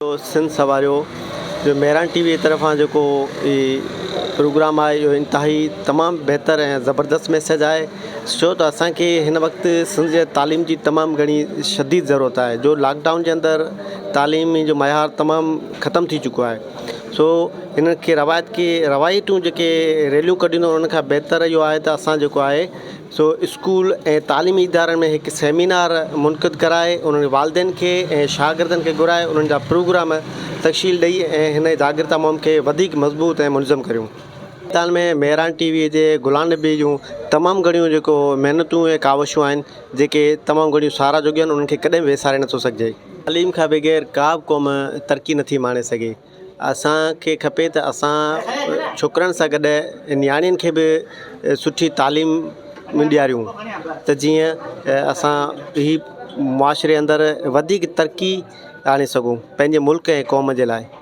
سنڌ سنواريو جو مهراڻ ٽي وي طرفان جيڪو هي پروگرام آهي اهو انتهائي تمام بهتر ۽ زبردست ميسيج آهي ڇو ته اسانکي هن وقت سنڌ جي تعليم جي تمام گهڻي شديد ضرورت آهي جو لاڪ ڊائون جي اندر تعليم جو معيار تمام ختم ٿي چڪو آهي سو هن کي روايت کي روايتون جيڪي ريليون ڪڍندو ان کان بهتر اهو آهي ته اسان جيڪو آهي سو اسڪول ۽ تعليمي ادارن ۾ هڪ سيمينار منعقد ڪرائي انهن جي والدين کي ۽ شاگردن کي گهرائي انهن جا پروگرام تشڪيل ڏئي ۽ هن جاڳرتا مهم کي وڌيڪ مضبوط ۽ منظم ڪريون. پاڪستان ۾ مهراڻ ٽي وي جي غلام نبي جون تمام گهڻيون جيڪو محنتون ۽ ڪاوشون آهن جيڪي تمام گهڻيون ساراهه جوڳيون آهن انهن کي ڪڏهن به وساري نٿو سگهجي. تعليم کان بغير ڪا به قوم ترقي نٿي ماڻي سگهي. اسان کي کپي ته اسان ڇوڪرن سان گڏ نياڻين کي به سٺي تعليم ڏياريون ته جيئن اسان هي معاشري اندر وڌيڪ ترقي آڻي سگهون پنهنجي ملڪ ۽ قوم جي لاءِ.